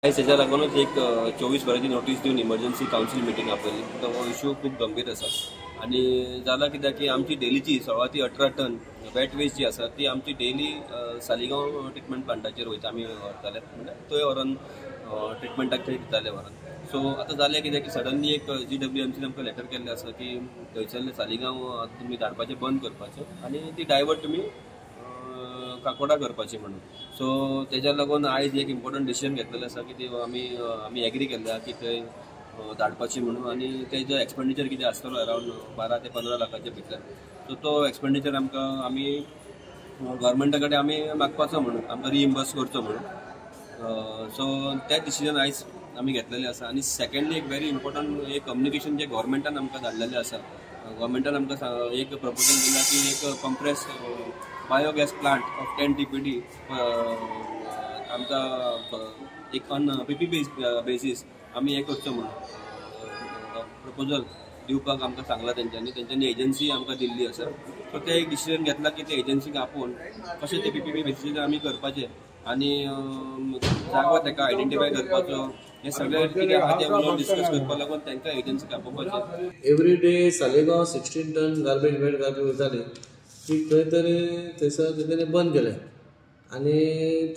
आयज तेज्या लागूनच एक 24 वरांची नोटीस दिवन इमर्जन्सी कावन्सील मिटींग आपयली. तो हो इशू खूब गंभीर आसा आनी जाला कित्याक की आमची डेलीची 16 ते 18 टन वेट वेस्ट जी आसा ती आमची डेली सालिगांव ट्रिटमेंट प्लांटाचेर वयता, आमी व्हरताले, म्हणल्यार थंय व्हरोन ट्रिटमेंटाक थंय दिताले व्हरोन. सो आतां जालें कितें की सडनली एक GWMC आमकां लेटर केल्लें आसा की थंयसरलें सालिगांव तुमी धाडपाचें बंद करपाचें आनी ती डायवर्ट तुमी काकोडा करपाची म्हणून. सो तेज्या लागून आयज एक इम्पॉर्टंट डिसिजन घेतलेलें आसा की ती आमी एग्री केल्लें आसा की थंय धाडपाची म्हणून आनी तेजो एक्सपेंडिचर कितें आसतलो अरावंड 12 ते 15 लाखाच्या भितर, सो तो एक्सपेंडिचर आमकां आमी गव्हर्मेंटा कडेन आमी मागपाचो म्हणून, आमकां रिइम्बर्स करचो म्हणून. सो तें डिसिजन आयज आमी घेतलेलें आसा. आनी सेकंडली एक व्हेरी इम्पॉर्टंट एक कम्युनिकेशन जें गव्हर्मेंटान आमकां धाडलेलें आसा, गव्हर्मेंटान आमकां एक प्रपोजल दिलां की एक compress biogas plant of 10 TPD आमकां एक ऑन PPP basis आमी हें करचो म्हणून प्रपोजल दिवपाक आमकां सांगलां तेंच्यांनी. तेंच्यांनी एजन्सी आमकां दिल्ली आसा. सो ते एक डिसिजन घेतला की ते एजन्सीक आपोवन कशें ते PPP बेसीस आमी करपाचें आनी जागो ताका आयडेंटिफाय करपाचो, हें सगळें कितें आहा तें उलोवन डिस्कस करपाक लागून तांकां एजन्सीक आपोवपाचें. Every day Saligao 16 ton garbage wet garbage वयताली ती खंय तरी थंयसर तेंच्यांनी बंद केलें आनी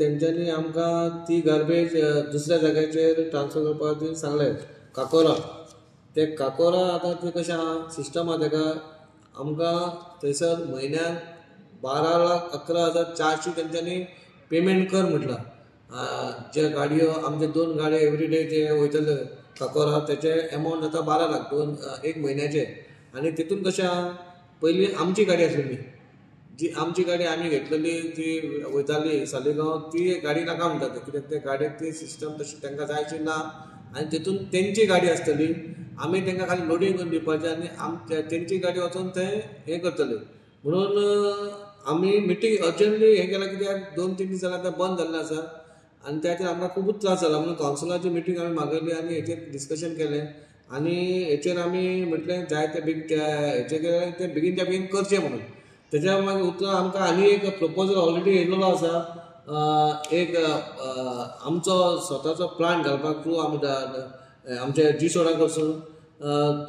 तेंच्यांनी आमकां ती गार्बेज दुसऱ्या जाग्याचेर ट्रान्सफर करपा खातीर सांगलें काकोरा. ते काकोरा आतां तें कशें आहा सिस्टम आहा तेका आमकां थंयसर म्हयन्याक 12,11,400 तेंच्यांनी पेमेंट कर म्हटलां. जे गाडयो आमचे 2 गाडयो एवरी डे जे वयतले काकोरा तेचे एमावंट जाता 12 लाख दोन एक म्हयन्याचे. आनी तितून कशें आहा पयलीं आमची गाडी आसलेली, जी आमची गाडी आमी घेतलेली ती वयताली सालिगांव, ती गाडी नाका म्हणटा ते, कित्याक ते गाडयेक ती सिस्टम तशी तांकां जायची ना आनी तितून तेंची गाडी आसतली, आमी तांकां खाली लोडींग करून दिवपाचें आनी तेंची गाडी वचून थंय हें करतले म्हणून आमी मिटींग अर्जंटली हें केलां कित्याक 2-3 दीस जाल्यार आतां बंद जाल्लें आसा आनी त्या खातीर आमकां खुबूच त्रास जाला म्हणून कावन्सिलाची मिटींग आमी मागयली आनी हेचेर डिस्कशन केलें आनी हेचेर आमी म्हटलें जाय ते बेगीन हेचेर ते बेगीनच्या बेगीन करचें म्हणून. तेच्या मागीर उपरांत आमकां आनी एक प्रपोजल ऑलरेडी येयलेलो आसा, एक आमचो स्वताचो प्लांट घालपाक थ्रू आमच्या जी सोडा कडसून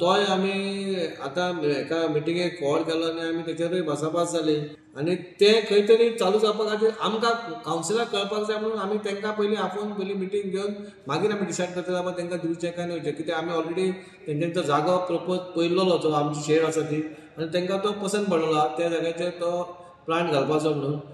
तोय आमी आतां एका मिटिंगेक कॉल केलो आनी आमी तेचेरूय भासाभास जाली आनी तें खंय तरी चालू जावपा खातीर आमकां कावन्सिलाक कळपाक जाय म्हणून आमी तांकां पयलीं आपोवन पयलीं मिटींग घेवन मागीर आमी डिसायड करतले बाबा तांकां दिवचें काय न्हय, कित्याक आमी ऑलरेडी तेंच्यांनी तो जागो प्रपोज पळयल्लो जो आमची शेड आसा ती आनी तांकां तो पसंत पडलेलो आहा त्या जाग्याचेर तो प्लांट घालपाचो म्हणून.